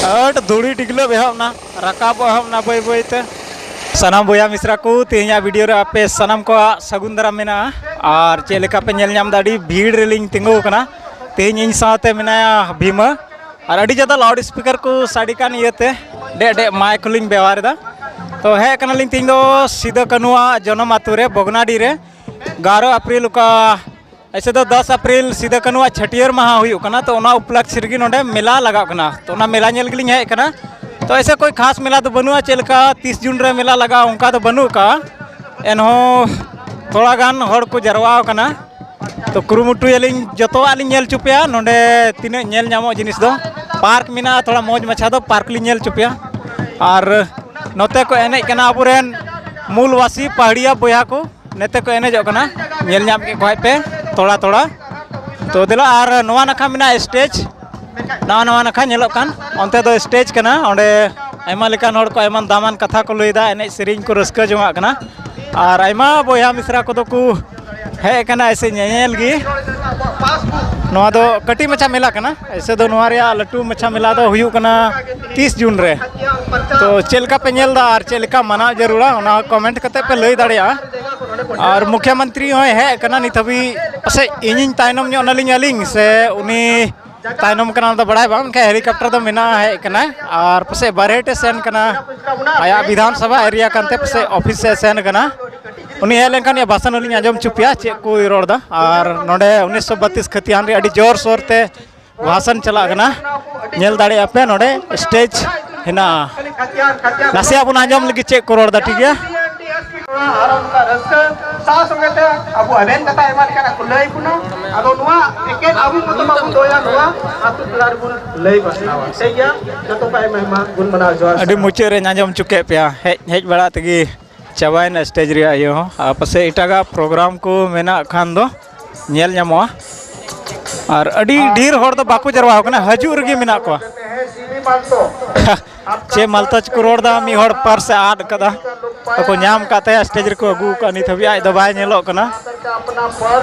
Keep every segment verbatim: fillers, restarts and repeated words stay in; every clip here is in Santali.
ᱟᱹᱰ ᱫᱷᱩᱲᱤ ᱰᱤᱜᱽᱞᱟᱹᱣ ᱮᱦᱚᱵ ᱮᱱᱟ, ᱨᱟᱠᱟᱵᱚᱜ ᱮᱦᱚᱵ ᱮᱱᱟ ᱵᱟᱹᱭ ᱵᱟᱹᱭ ᱛᱮ᱾ ᱥᱟᱱᱟᱢ ᱵᱚᱭᱦᱟ ᱢᱤᱥᱨᱟ ᱠᱚ, ᱛᱮᱦᱮᱧᱟᱜ ᱵᱷᱤᱰᱤᱭᱳ ᱨᱮ ᱟᱯᱮ ᱥᱟᱱᱟᱢ ᱠᱚᱣᱟᱜ ᱥᱟᱹᱜᱩᱱ ᱫᱟᱨᱟᱢ ᱢᱮᱱᱟᱜᱼᱟ᱾ ᱟᱨ ᱪᱮᱫ ᱞᱮᱠᱟ ᱯᱮ ᱧᱮᱞ ᱧᱟᱢ ᱮᱫᱟ, ᱟᱹᱰᱤ ᱵᱷᱤᱲ ᱨᱮᱞᱤᱧ ᱛᱤᱸᱜᱩ ᱟᱠᱟᱱᱟ᱾ ᱛᱮᱦᱮᱧ ᱤᱧ ᱥᱟᱶᱛᱮ ᱢᱮᱱᱟᱭᱟ ᱵᱷᱤᱢᱟᱹ, ᱟᱨ ᱟᱹᱰᱤ ᱡᱟᱫᱟ ᱞᱟᱣᱩᱰ ᱥᱯᱤᱠᱟᱨ ᱠᱚ ᱥᱟᱰᱮ ᱠᱟᱱ ᱤᱭᱟᱹᱛᱮ ᱰᱮᱜ ᱰᱮᱜ ᱢᱟᱭᱤᱠ ᱦᱚᱸᱞᱤᱧ ᱵᱮᱣᱦᱟᱨ ᱮᱫᱟ᱾ ᱛᱚ ᱦᱮᱡ ᱠᱟᱱᱟᱞᱤᱧ ᱛᱮᱦᱮᱧ ᱫᱚ ᱥᱤᱫᱟᱹ ᱠᱟᱹᱱᱩᱣᱟᱜ ᱡᱚᱱᱚᱢ ᱟᱹᱛᱩ ᱨᱮ, ᱵᱷᱚᱜᱽᱱᱟᱰᱤ ᱨᱮ᱾ ᱜᱟᱨᱚ ᱟᱯᱨᱤᱞ ᱚᱠᱟ ᱮᱭᱥᱮ ᱫᱚ ᱫᱚᱥ ᱟᱯᱨᱤᱞ ᱥᱤᱫᱟᱹ ᱠᱟᱹᱱᱩᱣᱟᱜ ᱪᱷᱟᱹᱴᱭᱟᱹᱨ ᱢᱟᱦᱟ ᱦᱩᱭᱩᱜ ᱠᱟᱱᱟ, ᱛᱚ ᱚᱱᱟ ᱩᱯᱞᱚᱠᱷ ᱨᱮᱜᱮ ᱱᱚᱰᱮ ᱢᱮᱞᱟ ᱞᱟᱜᱟᱜ ᱠᱟᱱᱟ᱾ ᱛᱚ ᱚᱱᱟ ᱢᱮᱞᱟ ᱧᱮᱞ ᱜᱮᱞᱤᱧ ᱦᱮᱡ ᱠᱟᱱᱟ᱾ ᱛᱚ ᱮᱭᱥᱮ ᱠᱳᱭ ᱠᱷᱟᱥ ᱢᱮᱞᱟ ᱫᱚ ᱵᱟᱹᱱᱩᱜᱼᱟ, ᱪᱮᱫ ᱞᱮᱠᱟ ᱛᱤᱥ ᱡᱩᱱ ᱨᱮ ᱢᱮᱞᱟ ᱞᱟᱜᱟᱜᱼᱟ ᱚᱱᱠᱟ ᱫᱚ ᱵᱟᱹᱱᱩᱜ ᱟᱠᱟᱫᱼᱟ᱾ ᱮᱱᱦᱚᱸ ᱛᱷᱚᱲᱟ ᱜᱟᱱ ᱦᱚᱲ ᱠᱚ ᱡᱟᱨᱣᱟ ᱟᱠᱟᱱᱟ᱾ ᱛᱚ ᱠᱩᱨᱩᱢᱩᱴᱩᱭᱟᱞᱤᱧ ᱡᱚᱛᱚᱣᱟᱜ ᱞᱤᱧ ᱧᱮᱞ ᱦᱚᱪᱚ ᱯᱮᱭᱟ, ᱱᱚᱰᱮ ᱛᱤᱱᱟᱹᱜ ᱧᱮᱞ ᱧᱟᱢᱚᱜ ᱡᱤᱱᱤᱥ ᱫᱚ᱾ ᱯᱟᱨᱠ ᱢᱮᱱᱟᱜᱼᱟ, ᱛᱷᱚᱲᱟ ᱢᱚᱡᱽ ᱢᱟᱪᱷᱟ ᱫᱚ ᱯᱟᱨᱠ ᱞᱤᱧ ᱧᱮᱞ ᱦᱚᱪᱚ ᱯᱮᱭᱟ᱾ ᱟᱨ ᱱᱚᱛᱮ ᱠᱚ ᱮᱱᱮᱡ ᱠᱟᱱᱟ ᱟᱵᱚᱨᱮᱱ ᱢᱩᱞ ᱵᱟᱥᱤ ᱯᱟᱦᱟᱲᱤᱭᱟ ᱵᱚᱭᱦᱟ ᱠᱚ᱾ ᱱᱮᱛᱮ ᱠᱚ ᱮᱱᱮᱡᱚᱜ ᱠᱟᱱᱟ, ᱧᱮᱞ ᱧᱟᱢ ᱠᱮᱫ ᱠᱚᱣᱟ ᱯᱮ ᱛᱷᱚᱲᱟ ᱛᱷᱚᱲᱟ᱾ ᱛᱚ ᱫᱮᱞᱟ, ᱟᱨ ᱱᱚᱣᱟ ᱱᱟᱠᱷᱟ ᱢᱮᱱᱟᱜᱼᱟ ᱥᱴᱮᱡᱽ, ᱱᱟᱣᱟ ᱱᱟᱣᱟ ᱱᱟᱠᱷᱟ ᱧᱮᱞᱚᱜ ᱠᱟᱱ, ᱚᱱᱛᱮ ᱫᱚ ᱥᱴᱮᱡᱽ ᱠᱟᱱᱟ᱾ ᱚᱸᱰᱮ ᱟᱭᱢᱟ ᱞᱮᱠᱟᱱ ᱦᱚᱲ ᱠᱚ ᱟᱭᱢᱟ ᱫᱟᱢᱟᱱ ᱠᱟᱛᱷᱟ ᱠᱚ ᱞᱟᱹᱭᱫᱟ, ᱮᱱᱮᱡ ᱥᱮᱨᱮᱧ ᱠᱚ ᱨᱟᱹᱥᱠᱟᱹ ᱡᱚᱝᱟᱜ ᱠᱟᱱᱟ᱾ ᱟᱨ ᱟᱭᱢᱟ ᱵᱚᱭᱦᱟ ᱢᱤᱥᱨᱟ ᱠᱚᱫᱚ ᱠᱚ ᱦᱮᱡ ᱟᱠᱟᱱᱟ ᱮᱥᱮ ᱧᱮᱧᱮᱞ ᱜᱮ᱾ ᱱᱚᱣᱟ ᱫᱚ ᱠᱟᱹᱴᱤᱡ ᱢᱟᱪᱷᱟ ᱢᱮᱞᱟ ᱠᱟᱱᱟ, ᱮᱥᱮ ᱫᱚ ᱱᱚᱣᱟ ᱨᱮᱭᱟᱜ ᱞᱟᱹᱴᱩ ᱢᱟᱪᱷᱟ ᱢᱮᱞᱟ ᱫᱚ ᱦᱩᱭᱩᱜ ᱠᱟᱱᱟ ᱛᱤᱥ ᱡᱩᱱ ᱨᱮ᱾ ᱛᱚ ᱪᱮᱫ ᱞᱮᱠᱟ ᱯᱮ ᱧᱮᱞ ᱮᱫᱟ ᱟᱨ ᱪᱮᱫ ᱞᱮᱠᱟ ᱢᱟᱱᱟᱣ ᱡᱟᱹᱨᱩᱲᱟ, ᱚᱱᱟ ᱠᱚᱢᱮᱱᱴ ᱠᱟᱛᱮ ᱯᱮ ᱞᱟᱹᱭ ᱫᱟᱲᱮᱭᱟᱜᱼᱟ᱾ ᱟᱨ ᱢᱩᱠᱷᱭᱟᱹ ᱢᱚᱱᱛᱨᱤ ᱦᱚᱸᱭ ᱦᱮᱡ ᱟᱠᱟᱱᱟ ᱱᱤᱛ ᱦᱟᱹᱵᱤᱡ, ᱯᱟᱥᱮᱡ ᱤᱧᱤᱧ ᱛᱟᱭᱱᱚᱢ ᱧᱚᱜ ᱱᱟᱞᱤᱧ ᱟᱹᱞᱤᱧ, ᱥᱮ ᱩᱱᱤ ᱛᱟᱭᱱᱚᱢ ᱠᱟᱱᱟ, ᱚᱱᱟ ᱫᱚ ᱵᱟᱲᱟᱭ ᱵᱟᱝ, ᱢᱮᱱᱠᱷᱟᱱ ᱦᱮᱞᱤᱠᱚᱯᱴᱟᱨ ᱫᱚ ᱢᱮᱱᱟᱜᱼᱟ, ᱦᱮᱡ ᱠᱟᱱᱟᱭ᱾ ᱟᱨ ᱯᱟᱥᱮᱡ ᱵᱟᱨᱦᱮ ᱴᱷᱮᱡ ᱥᱮᱱ ᱠᱟᱱᱟ, ᱟᱭᱟᱜ ᱵᱤᱫᱷᱟᱱ ᱥᱚᱵᱷᱟ ᱮᱨᱤᱭᱟ ᱠᱟᱱᱛᱮ ᱯᱟᱥᱮᱡ ᱚᱯᱷᱤᱥ ᱥᱮᱫ ᱥᱮᱱ ᱠᱟᱱᱟ᱾ ᱩᱱᱤ ᱦᱮᱡ ᱞᱮᱱᱠᱷᱟᱱ ᱤᱧᱟᱹᱜ ᱵᱷᱟᱥᱚᱱ ᱦᱚᱸᱞᱤᱧ ᱟᱸᱡᱚᱢ ᱦᱚᱪᱚ ᱯᱮᱭᱟ, ᱪᱮᱫ ᱠᱚᱭ ᱨᱚᱲ ᱮᱫᱟ᱾ ᱟᱨ ᱱᱚᱰᱮ ᱩᱱᱤᱥᱥᱚ ᱵᱟᱛᱤᱥ ᱠᱷᱟᱹᱛᱤᱭᱟᱱ ᱨᱮ ᱟᱹᱰᱤ ᱡᱳᱨ ᱥᱳᱨ ᱛᱮ ᱵᱷᱟᱥᱚᱱ ᱪᱟᱞᱟᱜ ᱠᱟᱱᱟ, ᱧᱮᱞ ᱫᱟᱲᱮᱭᱟᱜᱼᱟ ᱯᱮ, ᱱᱚᱰᱮ ᱥᱴᱮᱡᱽ ᱦᱮᱱᱟᱜᱼᱟ᱾ ᱱᱟᱥᱮᱭᱟᱜ ᱵᱚᱱ ᱟᱸᱡᱚᱢ ᱞᱟᱹᱜᱤᱫ ᱪᱮᱫ ᱠᱚ ᱨᱚᱲ ᱮᱫᱟ, ᱴᱷᱤᱠ ᱜᱮᱭᱟ? ᱟᱨ ᱚᱱᱠᱟ ᱨᱟᱹᱥᱠᱟᱹ ᱥᱟᱶ ᱥᱚᱸᱜᱮ ᱛᱮ ᱟᱵᱚ ᱮᱵᱷᱮᱱ ᱠᱟᱛᱷᱟ ᱟᱭᱢᱟ ᱞᱮᱠᱟᱱᱟᱜ ᱠᱚ ᱞᱟᱹᱭ ᱵᱚᱱᱟ᱾ ᱟᱫᱚ ᱱᱚᱣᱟ ᱮᱠᱮᱱ ᱟᱵᱚ ᱢᱚᱛᱚ ᱵᱟᱵᱚᱱ ᱫᱚᱦᱚᱭᱟ, ᱱᱚᱣᱟ ᱟᱹᱛᱩ ᱴᱚᱞᱟ ᱨᱮᱵᱚᱱ ᱞᱟᱹᱭ ᱯᱟᱥᱱᱟᱣᱟ᱾ ᱴᱷᱤᱠ ᱜᱮᱭᱟ? ᱡᱚᱛᱚ ᱠᱚ ᱟᱭᱢᱟ ᱟᱭᱢᱟ ᱜᱩᱱ ᱢᱟᱱᱟᱣ ᱡᱚᱦᱟᱨ᱾ ᱟᱹᱰᱤ ᱢᱩᱪᱟᱹᱫ ᱨᱮᱧ ᱟᱸᱡᱚᱢ ᱦᱚᱪᱚ ᱠᱮᱫ ᱯᱮᱭᱟ, ᱦᱮᱡ ᱦᱮᱡ ᱵᱟᱲᱟ ᱛᱮᱜᱮ ᱪᱟᱵᱟᱭᱮᱱᱟ ᱥᱴᱮᱡᱽ ᱨᱮᱭᱟᱜ ᱤᱭᱟᱹ ᱦᱚᱸ᱾ ᱟᱨ ᱯᱟᱥᱮᱡ ᱮᱴᱟᱜᱟᱜ ᱯᱨᱳᱜᱨᱟᱢ ᱠᱚ ᱢᱮᱱᱟᱜ ᱠᱷᱟᱱ ᱫᱚ ᱧᱮᱞ ᱧᱟᱢᱚᱜᱼᱟ᱾ ᱟᱨ ᱟᱹᱰᱤ ᱰᱷᱮᱨ ᱦᱚᱲ ᱫᱚ ᱵᱟᱠᱚ ᱡᱟᱨᱣᱟ ᱟᱠᱟᱱᱟ, ᱦᱤᱡᱩᱜ ᱨᱮᱜᱮ ᱢᱮᱱᱟᱜ ᱠᱚᱣᱟ᱾ ᱪᱮᱫ ᱢᱟᱞᱛᱚᱪ ᱠᱚ ᱨᱚᱲ ᱮᱫᱟ, ᱢᱤᱫ ᱦᱚᱲ ᱯᱟᱨᱥ ᱮ ᱟᱫ ᱠᱟᱫᱟ, ᱵᱟᱠᱚ ᱧᱟᱢ ᱟᱠᱟᱫ ᱛᱟᱭᱟ, ᱥᱴᱮᱡᱽ ᱨᱮᱠᱚ ᱟᱹᱜᱩ ᱟᱠᱟᱫ, ᱱᱤᱛ ᱦᱟᱹᱵᱤᱡ ᱟᱡ ᱫᱚ ᱵᱟᱭ ᱧᱮᱞᱚᱜ ᱠᱟᱱᱟ᱾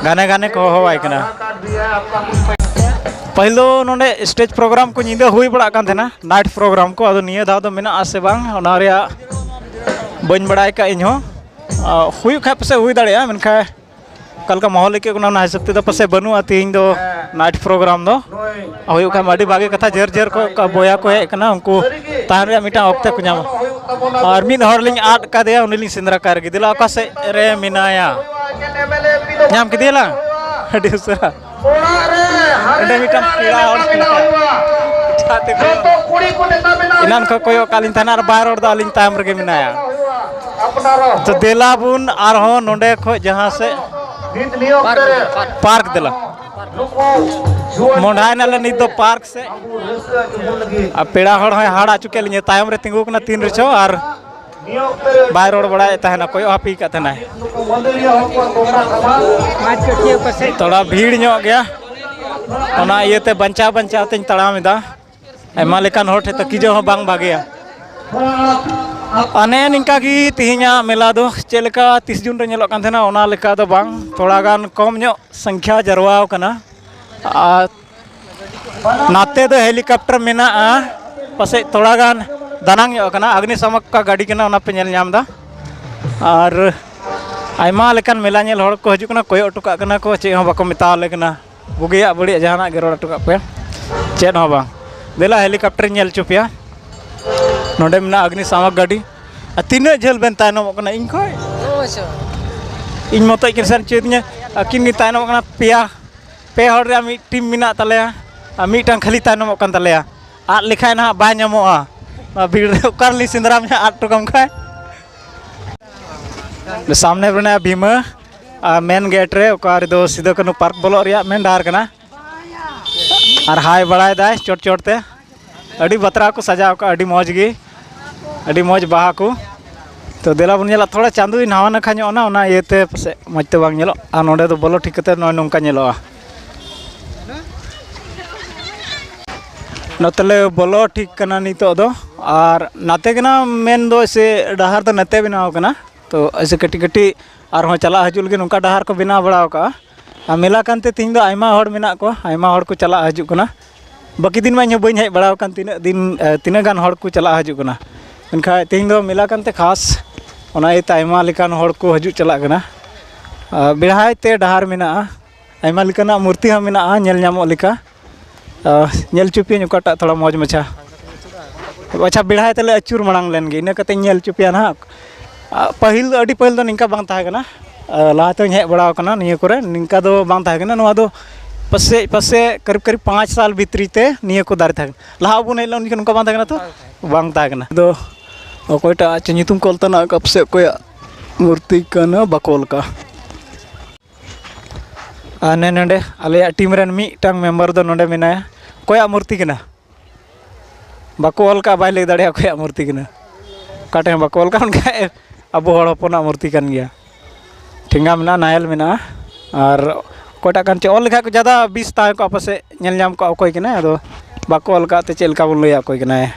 ᱜᱷᱟᱱᱮ ᱜᱷᱟᱱᱮ ᱠᱚ ᱦᱚᱦᱚᱣᱟᱭ ᱠᱟᱱᱟ᱾ ᱯᱟᱹᱦᱤᱞ ᱫᱚ ᱱᱚᱰᱮ ᱥᱴᱮᱡᱽ ᱯᱨᱳᱜᱨᱟᱢ ᱠᱚ ᱧᱤᱫᱟᱹ ᱦᱩᱭ ᱵᱟᱲᱟᱜ ᱠᱟᱱ ᱛᱟᱦᱮᱱᱟ, ᱱᱟᱭᱤᱴ ᱯᱨᱳᱜᱨᱟᱢ ᱠᱚ᱾ ᱟᱫᱚ ᱱᱤᱭᱟᱹ ᱫᱷᱟᱣ ᱫᱚ ᱢᱮᱱᱟᱜᱼᱟ ᱥᱮ ᱵᱟᱝ, ᱚᱱᱟ ᱨᱮᱭᱟᱜ ᱵᱟᱹᱧ ᱵᱟᱲᱟᱭ ᱠᱟᱜ ᱤᱧ ᱦᱚᱸ᱾ ᱟ, ᱦᱩᱭᱩᱜ ᱠᱷᱟᱡ ᱯᱟᱥᱮᱡ ᱦᱩᱭ ᱫᱟᱲᱮᱭᱟᱜᱼᱟ, ᱢᱮᱱᱠᱷᱟᱱ ᱚᱠᱟ ᱞᱮᱠᱟ ᱢᱟᱦᱚᱞ ᱟᱹᱭᱠᱟᱹᱜ ᱠᱟᱱᱟ, ᱚᱱᱟ ᱦᱤᱥᱟᱹᱵ ᱛᱮᱫᱚ ᱯᱟᱥᱮᱡ ᱵᱟᱹᱱᱩᱜᱼᱟ ᱛᱤᱦᱤᱧ ᱫᱚ ᱱᱟᱭᱤᱴ ᱯᱨᱳᱜᱨᱟᱢ ᱫᱚ᱾ ᱦᱩᱭᱩᱜ ᱠᱷᱟᱡ ᱢᱟ ᱟᱹᱰᱤ ᱵᱷᱟᱜᱮ ᱠᱟᱛᱷᱟ, ᱡᱷᱟᱹᱨ ᱡᱷᱟᱹᱨ ᱠᱷᱚᱡ ᱚᱠᱟ ᱵᱚᱭᱦᱟ ᱠᱚ ᱦᱮᱡ ᱠᱟᱱᱟ, ᱩᱱᱠᱩ ᱛᱟᱦᱮᱱ ᱨᱮᱭᱟᱜ ᱢᱤᱫᱴᱟᱝ ᱚᱠᱛᱮ ᱠᱚ ᱧᱟᱢᱟ᱾ ᱟᱨ ᱢᱤᱫ ᱦᱚᱲ ᱞᱤᱧ ᱟᱫ ᱠᱟᱫᱮᱭᱟ, ᱩᱱᱤ ᱞᱤᱧ ᱥᱮᱸᱫᱽᱨᱟ ᱠᱟᱭ ᱞᱟᱹᱜᱤᱫ᱾ ᱫᱮᱞᱟ, ᱚᱠᱟ ᱥᱮᱫ ᱨᱮ ᱢᱮᱱᱟᱭᱟ? ᱧᱟᱢ ᱠᱮᱫᱮᱭᱟ ᱞᱟᱝ ᱟᱹᱰᱤ ᱩᱥᱟᱹᱨᱟ᱾ ᱚᱸᱰᱮ ᱢᱤᱫᱴᱟᱝ ᱯᱮᱲᱟ ᱦᱚᱲ ᱢᱮᱱᱟᱭᱟ᱾ ᱮᱴᱟᱜ ᱛᱮ ᱠᱚᱭᱚᱜ᱾ ᱮᱱᱟᱱ ᱠᱷᱚᱱ ᱠᱚᱭᱚᱜ ᱠᱟᱜ ᱞᱤᱧ ᱛᱟᱦᱮᱱᱟ ᱟᱨ ᱵᱟᱭ ᱨᱚᱲ ᱮᱫᱟ, ᱟᱹᱞᱤᱧ ᱛᱟᱭᱚᱢ ᱨᱮᱜᱮ ᱢᱮᱱᱟᱭᱟ᱾ ᱛᱚ ᱫᱮᱞᱟ ᱵᱚᱱ ᱟᱨᱦᱚᱸ ᱱᱚᱰᱮ ᱠᱷᱚᱡ ᱡᱟᱦᱟᱸ ᱥᱮᱫ ᱯᱟᱨᱠ ᱫᱮᱞᱟ᱾ ᱢᱚᱸᱰᱷᱟᱭ ᱱᱟᱞᱮ ᱱᱤᱛ ᱫᱚ ᱯᱟᱨᱠ ᱥᱮᱫ᱾ ᱟᱨ ᱯᱮᱲᱟ ᱦᱚᱲ ᱦᱚᱸᱭ ᱦᱟᱲ ᱦᱚᱪᱚ ᱠᱮᱫ ᱞᱤᱧᱟᱹ, ᱛᱟᱭᱚᱢ ᱨᱮ ᱛᱤᱸᱜᱩ ᱠᱟᱱᱟ ᱛᱤᱱ ᱨᱮᱪᱚ, ᱟᱨ ᱵᱟᱭ ᱨᱚᱲ ᱵᱟᱲᱟᱭᱮᱫ ᱛᱟᱦᱮᱱᱟ, ᱠᱚᱭᱚᱜ ᱦᱟᱹᱯᱤ ᱠᱟᱜ ᱛᱟᱦᱮᱱᱟᱭ᱾ ᱛᱷᱚᱲᱟ ᱵᱷᱤᱲ ᱧᱚᱜ ᱜᱮᱭᱟ, ᱚᱱᱟ ᱤᱭᱟᱹᱛᱮ ᱵᱟᱧᱪᱟᱣ ᱵᱟᱧᱪᱟᱣ ᱛᱮᱧ ᱛᱟᱲᱟᱢ ᱮᱫᱟ᱾ ᱟᱭᱢᱟ ᱞᱮᱠᱟᱱ ᱦᱚᱲ ᱴᱷᱮᱱ ᱛᱟᱹᱠᱤᱡᱚᱜ ᱦᱚᱸ ᱵᱟᱝ ᱵᱷᱟᱜᱮᱭᱟ᱾ ᱟᱨ ᱱᱮᱜᱼᱮ ᱱᱤᱝᱠᱟ ᱜᱮ ᱛᱮᱦᱮᱧᱟᱜ ᱢᱮᱞᱟ ᱫᱚ ᱪᱮᱫ ᱞᱮᱠᱟ ᱛᱤᱥ ᱡᱩᱱ ᱨᱮ ᱧᱮᱞᱚᱜ ᱠᱟᱱ ᱛᱟᱦᱮᱱᱟ, ᱚᱱᱟ ᱞᱮᱠᱟ ᱫᱚ ᱵᱟᱝ, ᱛᱷᱚᱲᱟ ᱜᱟᱱ ᱠᱚᱢ ᱧᱚᱜ ᱥᱚᱝᱠᱷᱭᱟ ᱡᱟᱨᱣᱟ ᱟᱠᱟᱱᱟ᱾ ᱟᱨ ᱱᱟᱛᱮ ᱫᱚ ᱦᱮᱞᱤᱠᱚᱯᱴᱟᱨ ᱢᱮᱱᱟᱜᱼᱟ, ᱯᱟᱥᱮᱡ ᱛᱷᱚᱲᱟ ᱜᱟᱱ ᱫᱟᱱᱟᱝ ᱧᱚᱜ ᱟᱠᱟᱱᱟ, ᱟᱜᱽᱱᱤᱥᱟᱢᱚᱠ ᱠᱟ ᱜᱟᱹᱰᱤ ᱠᱟᱱᱟ, ᱚᱱᱟ ᱯᱮ ᱧᱮᱞ ᱧᱟᱢ ᱮᱫᱟ᱾ ᱟᱨ ᱟᱭᱢᱟ ᱞᱮᱠᱟᱱ ᱢᱮᱞᱟ ᱧᱮᱞ ᱦᱚᱲ ᱠᱚ ᱦᱤᱡᱩᱜ ᱠᱟᱱᱟ, ᱠᱚᱭᱚᱜ ᱦᱚᱴᱚ ᱠᱟᱜ ᱠᱟᱱᱟ ᱠᱚ, ᱪᱮᱫ ᱦᱚᱸ ᱵᱟᱠᱚ ᱢᱮᱛᱟᱣᱟᱞᱮ ᱠᱟᱱᱟ᱾ ᱵᱩᱜᱤᱭᱟᱜ ᱵᱟᱹᱲᱤᱡ ᱡᱟᱦᱟᱱᱟᱜ ᱜᱮ ᱨᱚᱲ ᱦᱚᱴᱚ ᱠᱟᱜ ᱯᱮ, ᱪᱮᱫ ᱦᱚᱸ ᱵᱟᱝ᱾ ᱫᱮᱞᱟ ᱦᱮᱞᱤᱠᱚᱯᱴᱟᱨᱤᱧ ᱧᱮᱞ ᱦᱚᱪᱚ ᱯᱮᱭᱟ, ᱱᱚᱰᱮ ᱢᱮᱱᱟᱜᱼᱟ ᱟᱜᱽᱱᱤᱥᱟᱢᱚᱠ ᱜᱟᱹᱰᱤ᱾ ᱟᱨ ᱛᱤᱱᱟᱹᱜ ᱡᱷᱟᱹᱞ ᱵᱮᱱ ᱛᱟᱭᱱᱚᱢᱚᱜ ᱠᱟᱱᱟ ᱤᱧ ᱠᱷᱚᱡ? ᱤᱧ ᱢᱚᱛᱚᱡ ᱠᱤᱱ ᱥᱮᱱ ᱦᱚᱪᱚᱭᱮᱫᱤᱧᱟ, ᱟᱹᱠᱤᱱ ᱠᱤᱱ ᱛᱟᱭᱱᱚᱢᱚᱜ ᱠᱟᱱᱟ᱾ ᱯᱮᱭᱟ, ᱯᱮ ᱦᱚᱲ ᱨᱮᱭᱟᱜ ᱢᱤᱫ ᱴᱤᱢ ᱢᱮᱱᱟᱜ ᱛᱟᱞᱮᱭᱟ ᱟᱨ ᱢᱤᱫᱴᱟᱝ ᱠᱷᱟᱹᱞᱤ ᱛᱟᱭᱱᱚᱢᱚᱜ ᱠᱟᱱ ᱛᱟᱞᱮᱭᱟ᱾ ᱟᱫ ᱞᱮᱠᱷᱟᱡ ᱱᱟᱦᱟᱜ ᱵᱟᱭ ᱧᱟᱢᱚᱜᱼᱟ᱾ ᱱᱚᱣᱟ ᱵᱷᱤᱲ ᱨᱮ ᱚᱠᱟ ᱨᱮᱞᱤᱧ ᱥᱮᱸᱫᱽᱨᱟ ᱢᱮᱭᱟ ᱟᱫ ᱦᱚᱴᱚ ᱠᱟᱢ ᱠᱷᱟᱡ? ᱥᱟᱢᱱᱮ ᱨᱮ ᱢᱮᱱᱟᱭᱟ ᱵᱷᱤᱢᱟᱹ, ᱟᱨ ᱢᱮᱱ ᱜᱮᱴ ᱨᱮ, ᱚᱠᱟ ᱨᱮᱫᱚ ᱥᱤᱫᱩ ᱠᱟᱹᱱᱦᱩ ᱯᱟᱨᱠ ᱵᱚᱞᱚᱜ ᱨᱮᱭᱟᱜ ᱢᱮᱱ ᱰᱟᱦᱟᱨ ᱠᱟᱱᱟ᱾ ᱟᱨ ᱦᱟᱭ ᱵᱟᱲᱟᱭ ᱫᱟᱭ ᱪᱚᱴ ᱪᱚᱴ ᱛᱮ᱾ ᱟᱹᱰᱤ ᱵᱟᱛᱨᱟᱣ ᱠᱚ ᱥᱟᱡᱟᱣ ᱠᱟᱜᱼᱟ, ᱟᱹᱰᱤ ᱢᱚᱡᱽ ᱜᱮ, ᱟᱹᱰᱤ ᱢᱚᱡᱽ ᱵᱟᱦᱟ ᱠᱚ᱾ ᱛᱚ ᱫᱮᱞᱟ ᱵᱚᱱ ᱧᱮᱞᱟ, ᱛᱷᱚᱲᱟ ᱪᱟᱸᱫᱳᱭ ᱱᱟᱣᱟ ᱱᱟᱠᱷᱟ ᱧᱚᱜ ᱮᱱᱟ, ᱚᱱᱟ ᱤᱭᱟᱹᱛᱮ ᱯᱟᱥᱮᱡ ᱢᱚᱡᱽ ᱛᱮ ᱵᱟᱝ ᱧᱮᱞᱚᱜ᱾ ᱟᱨ ᱱᱚᱸᱰᱮ ᱫᱚ ᱵᱚᱞᱚ ᱴᱷᱤᱠ ᱠᱟᱛᱮ ᱱᱚᱜᱼᱚᱭ ᱱᱚᱝᱠᱟ ᱧᱮᱞᱚᱜᱼᱟ᱾ ᱱᱚᱛᱮ ᱞᱮ ᱵᱚᱞᱚ ᱴᱷᱤᱠ ᱠᱟᱱᱟ ᱱᱤᱛᱚᱜ ᱫᱚ, ᱟᱨ ᱱᱟᱛᱮ ᱠᱟᱱᱟ ᱢᱮᱱ ᱫᱚ ᱥᱮ ᱰᱟᱦᱟᱨ ᱫᱚ ᱱᱟᱛᱮ ᱵᱮᱱᱟᱣ ᱠᱟᱱᱟ᱾ ᱛᱚ ᱮᱭᱥᱮ ᱠᱟᱹᱴᱤᱡ ᱠᱟᱹᱴᱤᱡ ᱟᱨᱦᱚᱸ ᱪᱟᱞᱟᱜ ᱦᱤᱡᱩᱜ ᱞᱟᱹᱜᱤᱫ ᱱᱚᱝᱠᱟ ᱰᱟᱦᱟᱨ ᱠᱚ ᱵᱮᱱᱟᱣ ᱵᱟᱲᱟ ᱟᱠᱟᱜᱼᱟ᱾ ᱟᱨ ᱢᱮᱞᱟ ᱠᱟᱱᱛᱮ ᱛᱮᱦᱮᱧ ᱫᱚ ᱟᱭᱢᱟ ᱦᱚᱲ ᱢᱮᱱᱟᱜ ᱠᱚᱣᱟ, ᱟᱭᱢᱟ ᱦᱚᱲ ᱠᱚ ᱪᱟᱞᱟᱜ ᱦᱤᱡᱩᱜ ᱠᱟᱱᱟ᱾ ᱵᱟᱹᱠᱤ ᱫᱤᱱ ᱢᱟ ᱤᱧ ᱦᱚᱸ ᱵᱟᱹᱧ ᱦᱮᱡ ᱵᱟᱲᱟ ᱟᱠᱟᱱ, ᱛᱤᱱᱟᱹᱜ ᱫᱤᱱ, ᱮ, ᱛᱤᱱᱟᱹᱜ ᱜᱟᱱ ᱦᱚᱲ ᱠᱚ ᱪᱟᱞᱟᱜ ᱦᱤᱡᱩᱜ ᱠᱟᱱᱟ᱾ ᱢᱮᱱᱠᱷᱟᱱ ᱛᱮᱦᱮᱧ ᱫᱚ ᱢᱮᱞᱟ ᱠᱟᱱᱛᱮ ᱠᱷᱟᱥ, ᱚᱱᱟ ᱤᱭᱟᱹᱛᱮ ᱟᱭᱢᱟ ᱞᱮᱠᱟᱱ ᱦᱚᱲ ᱠᱚ ᱦᱤᱡᱩᱜ ᱪᱟᱞᱟᱜ ᱠᱟᱱᱟ᱾ ᱟᱨ ᱵᱮᱲᱦᱟᱭ ᱛᱮ ᱰᱟᱦᱟᱨ ᱢᱮᱱᱟᱜᱼᱟ, ᱟᱭᱢᱟ ᱞᱮᱠᱟᱱᱟᱜ ᱢᱩᱨᱛᱤ ᱦᱚᱸ ᱢᱮᱱᱟᱜᱼᱟ ᱧᱮᱞ ᱧᱟᱢᱚᱜ ᱞᱮᱠᱟ᱾ ᱟᱨ ᱧᱮᱞ ᱦᱚᱪᱚ ᱯᱮᱭᱟᱹᱧ ᱚᱠᱟᱴᱟᱜ ᱛᱷᱚᱲᱟ ᱢᱚᱡᱽ ᱢᱟᱪᱷᱟ᱾ ᱟᱪᱪᱷᱟ, ᱵᱮᱲᱦᱟᱭ ᱛᱮᱞᱮ ᱟᱹᱪᱩᱨ ᱢᱟᱲᱟᱝ ᱞᱮᱱ ᱜᱮ, ᱤᱱᱟᱹ ᱠᱟᱛᱮᱧ ᱧᱮᱞ ᱦᱚᱪᱚ ᱯᱮᱭᱟ ᱱᱟᱦᱟᱜ᱾ ᱟᱨ ᱯᱟᱹᱦᱤᱞ ᱫᱚ, ᱟᱹᱰᱤ ᱯᱟᱹᱦᱤᱞ ᱫᱚ ᱱᱤᱝᱠᱟ ᱵᱟᱝ ᱛᱟᱦᱮᱸ ᱠᱟᱱᱟ᱾ ᱟᱨ ᱞᱟᱦᱟ ᱛᱮᱦᱚᱧ ᱦᱮᱡ ᱵᱟᱲᱟ ᱟᱠᱟᱱᱟ ᱱᱤᱭᱟᱹ ᱠᱚᱨᱮ, ᱱᱤᱝᱠᱟ ᱫᱚ ᱵᱟᱝ ᱛᱟᱦᱮᱸ ᱠᱟᱱᱟ᱾ ᱱᱚᱣᱟ ᱫᱚ ᱯᱟᱥᱮᱡ, ᱯᱟᱥᱮᱡ ᱠᱟᱨᱤᱵ ᱠᱟᱨᱤᱵ ᱯᱟᱸᱪ ᱥᱟᱞ ᱵᱷᱤᱛᱨᱤ ᱛᱮ ᱱᱤᱭᱟᱹ ᱠᱚ ᱫᱟᱨᱮ ᱛᱟᱦᱮᱸ ᱠᱟᱱᱟ᱾ ᱞᱟᱦᱟ ᱟᱵᱚ ᱵᱚᱱ ᱦᱮᱡ ᱞᱮᱱᱟ, ᱩᱱ ᱡᱚᱠᱷᱚᱱ ᱱᱚᱝᱠᱟ ᱵᱟᱝ ᱛᱟᱦᱮᱸ ᱠᱟᱱᱟ ᱛᱚ? ᱵᱟᱝ ᱛᱟᱦᱮᱸ ᱠᱟᱱᱟ᱾ ᱟᱫᱚ ᱚᱠᱚᱭᱴᱟᱜ ᱪᱚ ᱧᱩᱛᱩᱢ ᱠᱚ ᱚᱞ ᱛᱟᱦᱮᱱᱟ, ᱚᱠᱟ ᱯᱟᱥᱮᱡ ᱚᱠᱚᱭᱟᱜ ᱢᱩᱨᱛᱤ ᱠᱟᱱᱟ, ᱵᱟᱠᱚ ᱚᱞ ᱠᱟᱜᱼᱟ᱾ ᱟᱨ ᱱᱮ ᱱᱚᱰᱮ ᱟᱞᱮᱭᱟᱜ ᱴᱤᱢ ᱨᱮᱱ ᱢᱤᱫᱴᱟᱝ ᱢᱮᱢᱵᱟᱨ ᱫᱚ ᱱᱚᱰᱮ ᱢᱮᱱᱟᱭᱟ᱾ ᱚᱠᱚᱭᱟᱜ ᱢᱩᱨᱛᱤ ᱠᱟᱱᱟ? ᱵᱟᱠᱚ ᱚᱞ ᱠᱟᱜᱼᱟ, ᱵᱟᱭ ᱞᱟᱹᱭ ᱫᱟᱲᱮᱭᱟᱜᱼᱟ ᱚᱠᱚᱭᱟᱜ ᱢᱩᱨᱛᱤ ᱠᱟᱱᱟ᱾ ᱚᱠᱟ ᱴᱷᱮᱱ ᱵᱟᱠᱚ ᱚᱞ ᱠᱟᱜᱼᱟ, ᱚᱱᱠᱟ ᱟᱵᱚ ᱦᱚᱲ ᱦᱚᱯᱚᱱᱟᱜ ᱢᱩᱨᱛᱤ ᱠᱟᱱ ᱜᱮᱭᱟ᱾ ᱴᱷᱮᱸᱜᱟ ᱢᱮᱱᱟᱜᱼᱟ, ᱱᱟᱭᱮᱞ ᱢᱮᱱᱟᱜᱼᱟ, ᱟᱨ ᱚᱠᱚᱭᱴᱟᱜ ᱠᱟᱱ ᱪᱚ ᱚᱞ ᱞᱮᱠᱷᱟᱡ ᱠᱚ ᱡᱟᱫᱟ ᱵᱤᱥ ᱛᱟᱦᱮᱸ ᱠᱚᱜᱼᱟ ᱯᱟᱥᱮᱡ, ᱧᱮᱞ ᱧᱟᱢ ᱠᱚᱜᱼᱟ ᱚᱠᱚᱭ ᱠᱟᱱᱟᱭ᱾ ᱟᱫᱚ ᱵᱟᱠᱚ ᱚᱞ ᱠᱟᱜ ᱛᱮ ᱪᱮᱫ ᱞᱮᱠᱟ ᱵᱚᱱ ᱞᱟᱹᱭᱟ ᱚᱠᱚᱭ ᱠᱟᱱᱟᱭ?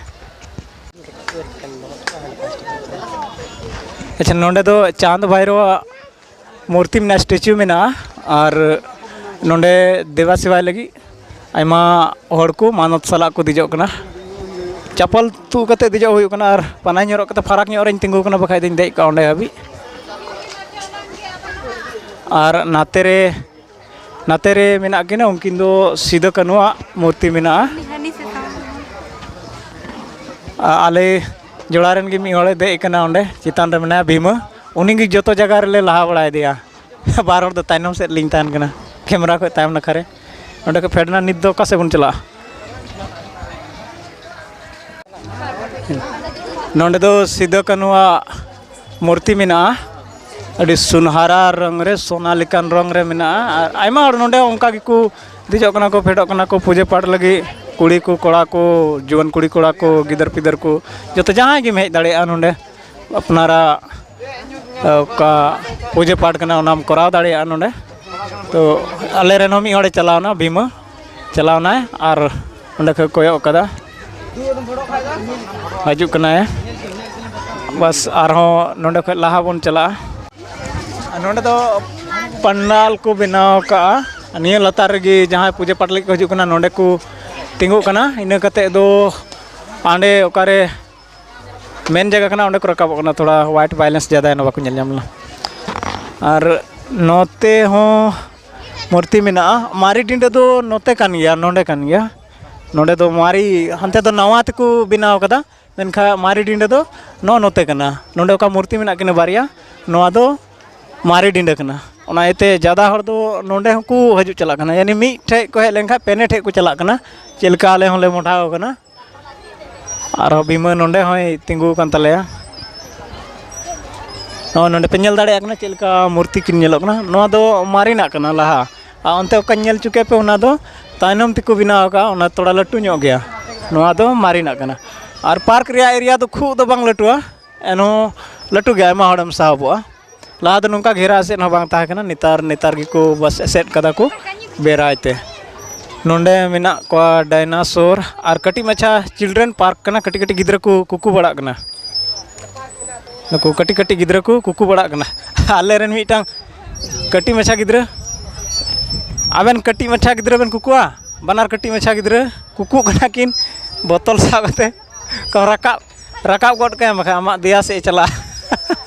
ᱟᱪᱪᱷᱟ, ᱱᱚᱰᱮ ᱫᱚ ᱪᱟᱸᱫ ᱵᱷᱟᱭᱨᱳ ᱟᱜ ᱢᱩᱨᱛᱤ ᱢᱮᱱᱟᱜᱼᱟ, ᱥᱴᱮᱪᱩ ᱢᱮᱱᱟᱜᱼᱟ, ᱟᱨ ᱱᱚᱰᱮ ᱫᱮᱵᱟ ᱥᱮᱵᱟᱭ ᱞᱟᱹᱜᱤᱫ ᱟᱭᱢᱟ ᱦᱚᱲ ᱠᱚ ᱢᱟᱱᱚᱛ ᱥᱟᱞᱟᱜ ᱠᱚ ᱫᱮᱡᱚᱜ ᱠᱟᱱᱟ᱾ ᱪᱟᱯᱚᱞ ᱛᱩᱫ ᱠᱟᱛᱮ ᱫᱮᱡᱚᱜ ᱦᱩᱭᱩᱜ ᱠᱟᱱᱟ, ᱟᱨ ᱯᱟᱱᱟᱧ ᱦᱚᱨᱚᱜ ᱠᱟᱛᱮ ᱯᱷᱟᱨᱟᱠ ᱧᱚᱜ ᱨᱮᱧ ᱛᱤᱸᱜᱩ ᱠᱟᱱᱟ, ᱵᱟᱠᱷᱟᱡ ᱫᱚᱧ ᱫᱮᱡ ᱠᱚᱜᱼᱟ ᱚᱸᱰᱮ ᱦᱟᱹᱵᱤᱡ᱾ ᱟᱨ ᱱᱟᱛᱮ ᱨᱮ, ᱱᱟᱛᱮ ᱨᱮ ᱢᱮᱱᱟᱜ ᱠᱤᱱᱟ, ᱩᱱᱠᱤᱱ ᱫᱚ ᱥᱤᱫᱩ ᱠᱟᱹᱱᱦᱩᱣᱟᱜ ᱢᱩᱨᱛᱤ ᱢᱮᱱᱟᱜᱼᱟ᱾ ᱟ-, ᱟᱞᱮ ᱡᱚᱲᱟ ᱨᱮᱱ ᱜᱮ ᱢᱤᱫ ᱦᱚᱲᱮ ᱫᱮᱡ ᱟᱠᱟᱱᱟ ᱚᱸᱰᱮ, ᱪᱮᱛᱟᱱ ᱨᱮ ᱢᱮᱱᱟᱭᱟ ᱵᱷᱤᱢᱟᱹ᱾ ᱩᱱᱤ ᱜᱮ ᱡᱚᱛᱚ ᱡᱟᱭᱜᱟ ᱨᱮᱞᱮ ᱞᱟᱦᱟ ᱵᱟᱲᱟᱭᱮᱫᱮᱭᱟ᱾ ᱵᱟᱨ ᱦᱚᱲ ᱫᱚ ᱛᱟᱭᱱᱚᱢ ᱥᱮᱫ ᱞᱤᱧ ᱛᱟᱦᱮᱱ ᱠᱟᱱᱟ, ᱠᱮᱢᱨᱟ ᱠᱷᱚᱱ ᱛᱟᱭᱚᱢ ᱱᱟᱠᱷᱟ ᱨᱮ᱾ ᱱᱚᱸᱰᱮ ᱠᱷᱚᱱ ᱯᱷᱮᱰ ᱮᱱᱟ, ᱱᱤᱛ ᱫᱚ ᱚᱠᱟ ᱥᱮᱫ ᱵᱚᱱ ᱪᱟᱞᱟᱜᱼᱟ? ᱱᱚᱸᱰᱮ ᱫᱚ ᱥᱤᱫᱩ ᱠᱟᱹᱱᱦᱩᱣᱟᱜ ᱢᱩᱨᱛᱤ ᱢᱮᱱᱟᱜᱼᱟ᱾ ᱟᱹᱰᱤ ᱥᱩᱱᱦᱟᱨᱟ ᱨᱚᱝ ᱨᱮ, ᱥᱳᱱᱟ ᱞᱮᱠᱟᱱ ᱨᱚᱝ ᱨᱮ ᱢᱮᱱᱟᱜᱼᱟ᱾ ᱟᱨ ᱟᱭᱢᱟ ᱦᱚᱲ ᱱᱚᱸᱰᱮ ᱚᱱᱠᱟ ᱜᱮᱠᱚ ᱫᱮᱡᱚᱜ ᱠᱟᱱᱟ ᱠᱚ, ᱯᱷᱮᱰᱚᱜ ᱠᱟᱱᱟ ᱠᱚ ᱯᱩᱡᱟᱹ ᱯᱟᱴ ᱞᱟᱹᱜᱤᱫ᱾ ᱠᱩᱲᱤ ᱠᱚ, ᱠᱚᱲᱟ ᱠᱚ, ᱡᱩᱣᱟᱹᱱ ᱠᱩᱲᱤ ᱠᱚᱲᱟ ᱠᱚ, ᱜᱤᱫᱟᱹᱨ ᱯᱤᱫᱟᱹᱨ ᱠᱚ, ᱡᱚᱛᱚ ᱡᱟᱦᱟᱸᱭ ᱜᱮᱢ ᱦᱮᱡ ᱫᱟᱲᱮᱭᱟᱜᱼᱟ ᱱᱚᱸᱰᱮ᱾ ᱟᱯᱱᱟᱨᱟᱜ ᱚᱠᱟ ᱯᱩᱡᱟᱹ ᱯᱟᱴ ᱠᱟᱱᱟ, ᱚᱱᱟᱢ ᱠᱚᱨᱟᱣ ᱫᱟᱲᱮᱭᱟᱜᱼᱟ ᱱᱚᱸᱰᱮ᱾ ᱛᱚ ᱟᱞᱮ ᱨᱮᱱ ᱦᱚᱸ ᱢᱤᱫ ᱦᱚᱲᱮ ᱪᱟᱞᱟᱣᱱᱟ, ᱵᱷᱤᱢᱟᱹ ᱪᱟᱞᱟᱣᱱᱟᱭ, ᱟᱨ ᱚᱸᱰᱮ ᱠᱷᱚᱡ ᱠᱚᱭᱚᱜ ᱠᱟᱫᱟ, ᱦᱤᱡᱩᱜ ᱠᱟᱱᱟᱭ᱾ ᱵᱟᱥ, ᱟᱨᱦᱚᱸ ᱱᱚᱸᱰᱮ ᱠᱷᱚᱡ ᱞᱟᱦᱟ ᱵᱚᱱ ᱪᱟᱞᱟᱜᱼᱟ᱾ ᱟᱨ ᱱᱚᱸᱰᱮ ᱫᱚ ᱯᱟᱱᱰᱟᱞ ᱠᱚ ᱵᱮᱱᱟᱣ ᱠᱟᱜᱼᱟ᱾ ᱱᱤᱭᱟᱹ ᱞᱟᱛᱟᱨ ᱨᱮᱜᱮ ᱡᱟᱦᱟᱸᱭ ᱯᱩᱡᱟᱹ ᱯᱟᱴ ᱞᱟᱹᱜᱤᱫ ᱠᱚ ᱦᱤᱡᱩᱜ ᱠᱟᱱᱟ, ᱱᱚᱸᱰᱮ ᱠᱚ ᱛᱤᱸᱜᱩᱜ ᱠᱟᱱᱟ᱾ ᱤᱱᱟᱹ ᱠᱟᱛᱮᱫ ᱫᱚ ᱦᱟᱸᱰᱮ ᱚᱠᱟᱨᱮ ᱢᱮᱱ ᱡᱟᱭᱜᱟ ᱠᱟᱱᱟ, ᱚᱸᱰᱮ ᱠᱚ ᱨᱟᱠᱟᱵᱚᱜ ᱠᱟᱱᱟ᱾ ᱛᱷᱚᱲᱟ white balance ᱡᱟᱫᱟ ᱮᱱᱟ, ᱵᱟᱠᱚ ᱧᱮᱞ ᱧᱟᱢ ᱞᱮᱱᱟ᱾ ᱟᱨ ᱱᱚᱛᱮ ᱦᱚᱸ ᱢᱩᱨᱛᱤ ᱢᱮᱱᱟᱜᱼᱟ᱾ ᱢᱟᱨᱮ ᱰᱤᱸᱰᱟᱹ ᱫᱚ ᱱᱚᱛᱮ ᱠᱟᱱ ᱜᱮᱭᱟ, ᱱᱚᱸᱰᱮ ᱠᱟᱱ ᱜᱮᱭᱟ᱾ ᱱᱚᱸᱰᱮ ᱫᱚ ᱢᱟᱨᱮ, ᱦᱟᱱᱛᱮ ᱫᱚ ᱱᱟᱣᱟ ᱛᱮᱠᱚ ᱵᱮᱱᱟᱣ ᱠᱟᱫᱟ, ᱢᱮᱱᱠᱷᱟᱱ ᱢᱟᱨᱮ ᱰᱤᱸᱰᱟᱹ ᱫᱚ ᱱᱚᱜᱼᱚ ᱱᱚᱛᱮ ᱠᱟᱱᱟ᱾ ᱱᱚᱸᱰᱮ ᱚᱠᱟ ᱢᱩᱨᱛᱤ ᱢᱮᱱᱟᱜ ᱠᱤᱱᱟ ᱵᱟᱨᱭᱟ, ᱱᱚᱣᱟ ᱫᱚ ᱢᱟᱨᱮ ᱰᱤᱸᱰᱟᱹ ᱠᱟᱱᱟ᱾ ᱚᱱᱟ ᱤᱭᱟᱹᱛᱮ ᱡᱟᱫᱟ ᱦᱚᱲ ᱫᱚ ᱱᱚᱸᱰᱮ ᱦᱚᱸᱠᱚ ᱦᱤᱡᱩᱜ ᱪᱟᱞᱟᱜ ᱠᱟᱱᱟ, ᱭᱟᱱᱤ ᱢᱤᱫ ᱴᱷᱮᱡ ᱠᱚ ᱦᱮᱡ ᱞᱮᱱᱠᱷᱟᱱ ᱯᱮᱱᱮ ᱴᱷᱮᱡ ᱠᱚ ᱪᱟᱞᱟᱜ ᱠᱟᱱᱟ᱾ ᱪᱮᱫ ᱞᱮᱠᱟ ᱟᱞᱮ ᱦᱚᱸᱞᱮ ᱢᱚᱴᱟᱣ ᱠᱟᱱᱟ᱾ ᱟᱨᱦᱚᱸ ᱵᱤᱢᱟᱹ ᱱᱚᱸᱰᱮ ᱦᱚᱸᱭ ᱛᱤᱸᱜᱩ ᱟᱠᱟᱱ ᱛᱟᱞᱮᱭᱟ᱾ ᱱᱚᱜᱼᱚᱭ ᱱᱚᱸᱰᱮ ᱯᱮ ᱧᱮᱞ ᱫᱟᱲᱮᱭᱟᱜ ᱠᱟᱱᱟ ᱪᱮᱫ ᱞᱮᱠᱟ ᱢᱩᱨᱛᱤ ᱠᱤᱱ ᱧᱮᱞᱚᱜ ᱠᱟᱱᱟ᱾ ᱱᱚᱣᱟ ᱫᱚ ᱢᱟᱨᱮᱱᱟᱜ ᱠᱟᱱᱟ ᱞᱟᱦᱟ, ᱟᱨ ᱚᱱᱛᱮ ᱚᱠᱟᱧ ᱧᱮᱞ ᱦᱚᱪᱚ ᱠᱮᱫ ᱯᱮ, ᱚᱱᱟ ᱫᱚ ᱛᱟᱭᱱᱚᱢ ᱛᱮᱠᱚ ᱵᱮᱱᱟᱣ ᱟᱠᱟᱫᱼᱟ, ᱚᱱᱟ ᱛᱷᱚᱲᱟ ᱞᱟᱹᱴᱩ ᱧᱚᱜ ᱜᱮᱭᱟ᱾ ᱱᱚᱣᱟ ᱫᱚ ᱢᱟᱨᱮᱱᱟᱜ ᱠᱟᱱᱟ᱾ ᱟᱨ ᱯᱟᱨᱠ ᱨᱮᱭᱟᱜ ᱮᱨᱤᱭᱟ ᱫᱚ ᱠᱷᱩᱵ ᱫᱚ ᱵᱟᱝ ᱞᱟᱹᱴᱩᱣᱟ, ᱮᱱᱦᱚᱸ ᱞᱟᱹᱴᱩ ᱜᱮᱭᱟ, ᱟᱭᱢᱟ ᱦᱚᱲᱮᱢ ᱥᱟᱦᱚᱵᱚᱜᱼᱟ᱾ ᱞᱟᱦᱟ ᱫᱚ ᱱᱚᱝᱠᱟ ᱜᱷᱮᱨᱟ ᱮᱥᱮᱫ ᱦᱚᱸ ᱵᱟᱝ ᱛᱟᱦᱮᱸ ᱠᱟᱱᱟ, ᱱᱮᱛᱟᱨ, ᱱᱮᱛᱟᱨ ᱜᱮᱠᱚ ᱵᱟᱥ ᱮᱥᱮᱫ ᱠᱟᱫᱟ ᱠᱚ ᱵᱮᱨᱟᱭ ᱛᱮ᱾ ᱱᱚᱸᱰᱮ ᱢᱮᱱᱟᱜ ᱠᱚᱣᱟ ᱰᱟᱭᱱᱟᱥᱳᱨ ᱟᱨ ᱠᱟᱹᱴᱤᱡ ᱢᱟᱪᱷᱟ children park ᱠᱟᱱᱟ, ᱠᱟᱹᱴᱤᱡ ᱠᱟᱹᱴᱤᱡ ᱜᱤᱫᱽᱨᱟᱹ ᱠᱚ ᱠᱩᱠᱩ ᱵᱟᱲᱟᱜ ᱠᱟᱱᱟ᱾ ᱱᱩᱠᱩ ᱠᱟᱹᱴᱤᱡ ᱠᱟᱹᱴᱤᱡ ᱜᱤᱫᱽᱨᱟᱹ ᱠᱚ ᱠᱩᱠᱩ ᱵᱟᱲᱟᱜ ᱠᱟᱱᱟ᱾ ᱟᱞᱮ ᱨᱮᱱ ᱢᱤᱫᱴᱟᱝ ᱠᱟᱹᱴᱤᱡ ᱢᱟᱪᱷᱟ ᱜᱤᱫᱽᱨᱟᱹ, ᱟᱵᱮᱱ ᱠᱟᱹᱴᱤᱡ ᱢᱟᱪᱷᱟ ᱜᱤᱫᱽᱨᱟᱹ ᱵᱮᱱ ᱠᱩᱠᱩᱣᱟ? ᱵᱟᱱᱟᱨ ᱠᱟᱹᱴᱤᱡ ᱢᱟᱪᱷᱟ ᱜᱤᱫᱽᱨᱟᱹ ᱠᱩᱠᱩᱜ ᱠᱟᱱᱟ ᱠᱤᱱ, ᱵᱚᱛᱚᱞ ᱥᱟᱵ ᱠᱟᱛᱮ ᱠᱚ ᱨᱟᱠᱟᱵ, ᱨᱟᱠᱟᱵ ᱜᱚᱫ ᱠᱟᱭᱟ, ᱵᱟᱠᱷᱟᱱ ᱟᱢᱟᱜ ᱫᱮᱭᱟ ᱥᱮᱫ ᱮ ᱪᱟᱞᱟᱜᱼᱟ᱾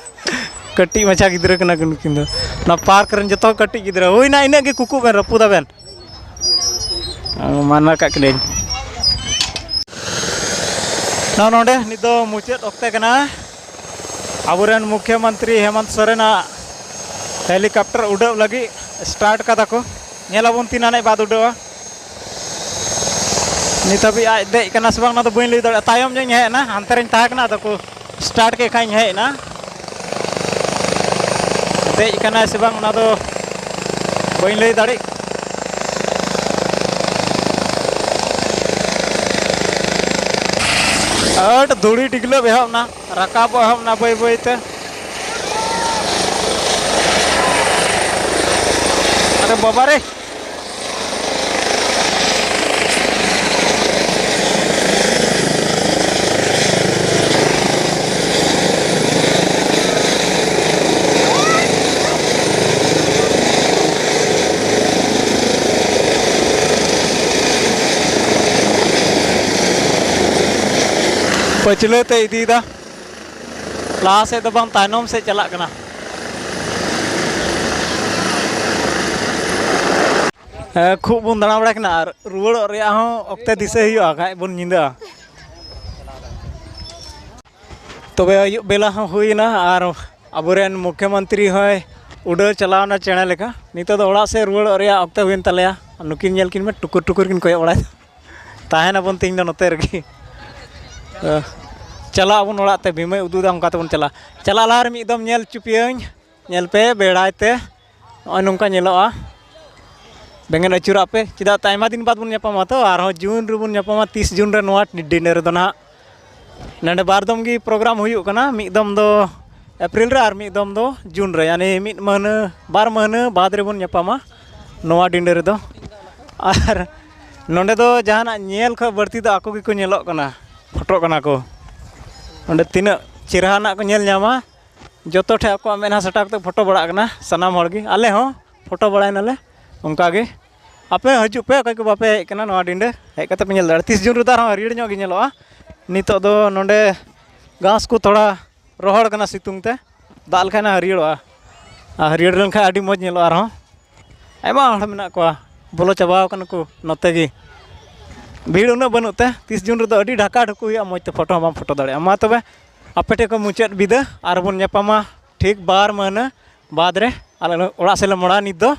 ᱠᱟᱹᱴᱤᱡ ᱢᱟᱪᱷᱟ ᱜᱤᱫᱽᱨᱟᱹ ᱠᱟᱱᱟ ᱠᱤᱱ ᱱᱩᱠᱤᱱ ᱫᱚ᱾ ᱱᱚᱣᱟ ᱯᱟᱨᱠ ᱨᱮᱱ ᱡᱚᱛᱚ ᱠᱟᱹᱴᱤᱡ ᱜᱤᱫᱽᱨᱟᱹ᱾ ᱦᱩᱭᱱᱟ ᱤᱱᱟᱹᱜ ᱜᱮ, ᱠᱩᱠᱩ ᱵᱮᱱ, ᱨᱟᱹᱯᱩᱫ ᱟᱵᱮᱱ᱾ ᱢᱟᱱᱟ ᱠᱟᱜ ᱠᱟᱹᱱᱟᱹᱧ᱾ ᱱᱚᱜᱼᱚ ᱱᱚᱰᱮ ᱱᱤᱛ ᱫᱚ ᱢᱩᱪᱟᱹᱫ ᱚᱠᱛᱮ ᱠᱟᱱᱟ᱾ ᱟᱵᱚᱨᱮᱱ ᱢᱩᱠᱷᱭᱚ ᱢᱚᱱᱛᱨᱤ ᱦᱮᱢᱚᱱᱛ ᱥᱚᱨᱮᱱᱟᱜ helicopter ᱩᱰᱟᱹᱣ ᱞᱟᱹᱜᱤᱫ start ᱠᱟᱫᱟ ᱠᱚ᱾ ᱧᱮᱞ ᱟᱵᱚᱱ ᱛᱤᱱ ᱟᱱᱮᱡ ᱵᱟᱫ ᱩᱰᱟᱹᱣᱟ᱾ ᱱᱤᱛ ᱦᱟᱹᱵᱤᱡ ᱟᱡ ᱫᱮᱡ ᱠᱟᱱᱟ ᱥᱮ ᱵᱟᱝ, ᱚᱱᱟ ᱫᱚ ᱵᱟᱹᱧ ᱞᱟᱹᱭ ᱫᱟᱲᱮᱭᱟᱜᱼᱟ᱾ ᱛᱟᱭᱚᱢ ᱧᱚᱜ ᱤᱧ ᱦᱮᱡ ᱮᱱᱟ, ᱦᱟᱱᱛᱮ ᱨᱤᱧ ᱛᱟᱦᱮᱸ ᱠᱟᱱᱟ, ᱟᱫᱚ ᱠᱚ start ᱠᱮᱫ ᱠᱷᱟᱱ ᱤᱧ ᱦᱮᱡ ᱮᱱᱟ᱾ ᱫᱮᱡ ᱠᱟᱱᱟᱭ ᱥᱮ ᱵᱟᱝ, ᱚᱱᱟ ᱫᱚ ᱵᱟᱹᱧ ᱞᱟᱹᱭ ᱫᱟᱲᱮᱜ᱾ ᱟᱹᱰ ᱫᱷᱩᱲᱤ ᱰᱤᱜᱽᱞᱟᱹᱣ ᱮᱦᱚᱵ ᱮᱱᱟ, ᱨᱟᱠᱟᱵᱚᱜ ᱮᱦᱚᱵ ᱮᱱᱟ ᱵᱟᱹᱭ ᱵᱟᱹᱭ ᱛᱮ᱾ ᱟᱨᱮ ᱵᱟᱵᱟ ᱨᱮ! ᱯᱟᱹᱪᱷᱞᱟᱹ ᱛᱮ ᱤᱫᱤᱭᱮᱫᱟ, ᱞᱟᱦᱟ ᱥᱮᱫ ᱫᱚ ᱵᱟᱝ, ᱛᱟᱭᱱᱚᱢ ᱥᱮᱫ ᱪᱟᱞᱟᱜ ᱠᱟᱱᱟ᱾ ᱦᱮᱸ, ᱠᱷᱩᱵ ᱵᱚᱱ ᱫᱟᱬᱟ ᱵᱟᱲᱟᱭ ᱠᱟᱱᱟ ᱟᱨ ᱨᱩᱣᱟᱹᱲᱚᱜ ᱨᱮᱭᱟᱜ ᱦᱚᱸ ᱚᱠᱛᱮ ᱫᱤᱥᱟᱹ ᱦᱩᱭᱩᱜᱼᱟ, ᱵᱟᱠᱷᱟᱡ ᱵᱚᱱ ᱧᱤᱫᱟᱹᱜᱼᱟ᱾ ᱛᱚᱵᱮ ᱟᱹᱭᱩᱵ ᱵᱮᱞᱟ ᱦᱚᱸ ᱦᱩᱭᱮᱱᱟ ᱟᱨ ᱟᱵᱚᱨᱮᱱ ᱢᱩᱠᱷᱭᱚ ᱢᱚᱱᱛᱨᱤ ᱦᱚᱸᱭ ᱩᱰᱟᱹᱣ ᱪᱟᱞᱟᱣᱱᱟ ᱪᱮᱬᱮ ᱞᱮᱠᱟ᱾ ᱱᱤᱛᱚᱜ ᱫᱚ ᱚᱲᱟᱜ ᱥᱮᱫ ᱨᱩᱣᱟᱹᱲᱚᱜ ᱨᱮᱭᱟᱜ ᱚᱠᱛᱮ ᱦᱩᱭᱮᱱ ᱛᱟᱞᱮᱭᱟ᱾ ᱱᱩᱠᱤᱱ ᱧᱮᱞ ᱠᱤᱱ ᱢᱮ, ᱴᱩᱠᱩᱨ ᱴᱩᱠᱩᱨ ᱠᱤᱱ ᱠᱚᱭᱚᱜ ᱵᱟᱲᱟᱭᱮᱫᱟ᱾ ᱛᱟᱦᱮᱱᱟᱵᱚᱱ ᱛᱮᱦᱮᱧ ᱫᱚ ᱱᱚᱛᱮ ᱨᱮᱜᱮ᱾ ᱪᱟᱞᱟᱜ ᱟᱵᱚᱱ ᱚᱲᱟᱜ ᱛᱮ, ᱵᱷᱤᱢᱟᱹᱭ ᱩᱫᱩᱜ ᱮᱫᱟ, ᱚᱱᱠᱟ ᱛᱮᱵᱚᱱ ᱪᱟᱞᱟᱜᱼᱟ᱾ ᱪᱟᱞᱟᱜ ᱞᱟᱦᱟ ᱨᱮ ᱢᱤᱫ ᱫᱚᱢ ᱧᱮᱞ ᱦᱚᱪᱚ ᱯᱮᱭᱟᱹᱧ, ᱧᱮᱞ ᱯᱮ ᱵᱮᱲᱟᱭ ᱛᱮ᱾ ᱱᱚᱜᱼᱚᱭ ᱱᱚᱝᱠᱟ ᱧᱮᱞᱚᱜᱼᱟ᱾ ᱵᱮᱸᱜᱮᱫ ᱟᱹᱪᱩᱨᱟᱜ ᱯᱮ, ᱪᱮᱫᱟᱜ ᱛᱮ ᱟᱭᱢᱟ ᱫᱤᱱ ᱵᱟᱫᱽ ᱵᱚᱱ ᱧᱟᱯᱟᱢᱟ ᱛᱚ, ᱟᱨᱦᱚᱸ ᱡᱩᱱ ᱨᱮᱵᱚᱱ ᱧᱟᱯᱟᱢᱟ, ᱛᱤᱥ ᱡᱩᱱ ᱨᱮ ᱱᱚᱣᱟ ᱰᱤᱱᱟᱨ ᱨᱮᱫᱚ ᱱᱟᱦᱟᱜ᱾ ᱱᱚᱰᱮ ᱵᱟᱨ ᱫᱚᱢ ᱜᱮ ᱯᱨᱳᱜᱨᱟᱢ ᱦᱩᱭᱩᱜ ᱠᱟᱱᱟ, ᱢᱤᱫ ᱫᱚᱢ ᱫᱚ ᱮᱯᱨᱤᱞ ᱨᱮ ᱟᱨ ᱢᱤᱫ ᱫᱚᱢ ᱫᱚ ᱡᱩᱱ ᱨᱮ, ᱭᱟᱱᱤ ᱢᱤᱫ ᱢᱟᱹᱦᱱᱟᱹ, ᱵᱟᱨ ᱢᱟᱹᱦᱱᱟᱹ ᱵᱟᱫᱽ ᱨᱮᱵᱚᱱ ᱧᱟᱯᱟᱢᱟ ᱱᱚᱣᱟ ᱰᱤᱱᱟᱨ ᱨᱮᱫᱚ᱾ ᱟᱨ ᱱᱚᱰᱮ ᱫᱚ ᱡᱟᱦᱟᱱᱟᱜ ᱧᱮᱞ ᱠᱷᱚᱱ ᱵᱟᱹᱲᱛᱤ ᱫᱚ ᱟᱠᱚ ᱜᱮᱠᱚ ᱧᱮᱞᱚᱜ ᱠᱟᱱᱟ, ᱯᱷᱳᱴᱳᱜ ᱠᱟᱱᱟ ᱠᱚ᱾ ᱚᱸᱰᱮ ᱛᱤᱱᱟᱹᱜ ᱪᱮᱦᱨᱟᱱᱟᱜ ᱠᱚ ᱧᱮᱞ ᱧᱟᱢᱟ, ᱡᱚᱛᱚ ᱴᱷᱮᱱ ᱟᱠᱚᱣᱟᱜ ᱢᱮᱫᱦᱟ ᱥᱟᱴᱟ ᱠᱟᱛᱮ ᱯᱷᱳᱴᱳ ᱵᱟᱲᱟᱜ ᱠᱟᱱᱟ ᱥᱟᱱᱟᱢ ᱦᱚᱲ ᱜᱮ᱾ ᱟᱞᱮ ᱦᱚᱸ ᱯᱷᱳᱴᱳ ᱵᱟᱲᱟᱭ ᱱᱟᱞᱮ ᱚᱱᱠᱟ ᱜᱮ᱾ ᱟᱯᱮ ᱦᱤᱡᱩᱜ ᱯᱮ, ᱚᱠᱚᱭ ᱠᱚ ᱵᱟᱯᱮ ᱦᱮᱡ ᱠᱟᱱᱟ ᱱᱚᱣᱟ ᱰᱤᱸᱰᱟᱹ, ᱦᱮᱡ ᱠᱟᱛᱮ ᱯᱮ ᱧᱮᱞ ᱫᱟᱲᱮᱭᱟᱜᱼᱟ᱾ ᱛᱤᱥ ᱡᱩᱱ ᱨᱮᱫᱚ ᱟᱨᱦᱚᱸ ᱦᱟᱹᱨᱭᱟᱹᱲ ᱧᱚᱜ ᱜᱮ ᱧᱮᱞᱚᱜᱼᱟ᱾ ᱱᱤᱛᱚᱜ ᱫᱚ ᱱᱚᱰᱮ ᱜᱷᱟᱥ ᱠᱚ ᱛᱷᱚᱲᱟ ᱨᱚᱦᱚᱲ ᱠᱟᱱᱟ ᱥᱤᱛᱩᱝ ᱛᱮ, ᱫᱟᱜ ᱞᱮᱠᱷᱟᱱ ᱦᱟᱹᱨᱭᱟᱹᱲᱚᱜᱼᱟ᱾ ᱟᱨ ᱦᱟᱹᱨᱭᱟᱹᱲ ᱞᱮᱱᱠᱷᱟᱱ ᱟᱹᱰᱤ ᱢᱚᱡᱽ ᱧᱮᱞᱚᱜᱼᱟ ᱟᱨᱦᱚᱸ᱾ ᱟᱭᱢᱟ ᱦᱚᱲ ᱢᱮᱱᱟᱜ ᱠᱚᱣᱟ, ᱵᱚᱞᱚ ᱪᱟᱵᱟᱣ ᱠᱟᱱᱟ ᱠᱚ ᱱᱚᱛᱮ ᱜᱮ᱾ ᱵᱷᱤᱲ ᱩᱱᱟᱹᱜ ᱵᱟᱹᱱᱩᱜ ᱛᱮ, ᱛᱤᱥ ᱡᱩᱱ ᱨᱮᱫᱚ ᱟᱹᱰᱤ ᱰᱷᱟᱠᱟ ᱰᱷᱩᱠᱩ ᱦᱩᱭᱩᱜᱼᱟ, ᱢᱚᱡᱽ ᱛᱮ ᱯᱷᱳᱴᱳ ᱦᱚᱸ ᱵᱟᱢ ᱯᱷᱳᱴᱳ ᱫᱟᱲᱮᱭᱟᱜᱼᱟ᱾ ᱢᱟ ᱛᱚᱵᱮ, ᱟᱯᱮ ᱴᱷᱮᱱ ᱠᱷᱚᱱ ᱢᱩᱪᱟᱹᱫ ᱵᱤᱫᱟᱹ, ᱟᱨ ᱵᱚᱱ ᱧᱟᱯᱟᱢᱟ ᱴᱷᱤᱠ ᱵᱟᱨ ᱢᱟᱹᱦᱱᱟᱹ ᱵᱟᱫᱽ ᱨᱮ᱾ ᱟᱞᱮ ᱚᱲᱟᱜ ᱥᱮᱫ ᱞᱮ ᱢᱚᱲᱟ ᱱᱤᱛ ᱫᱚ᱾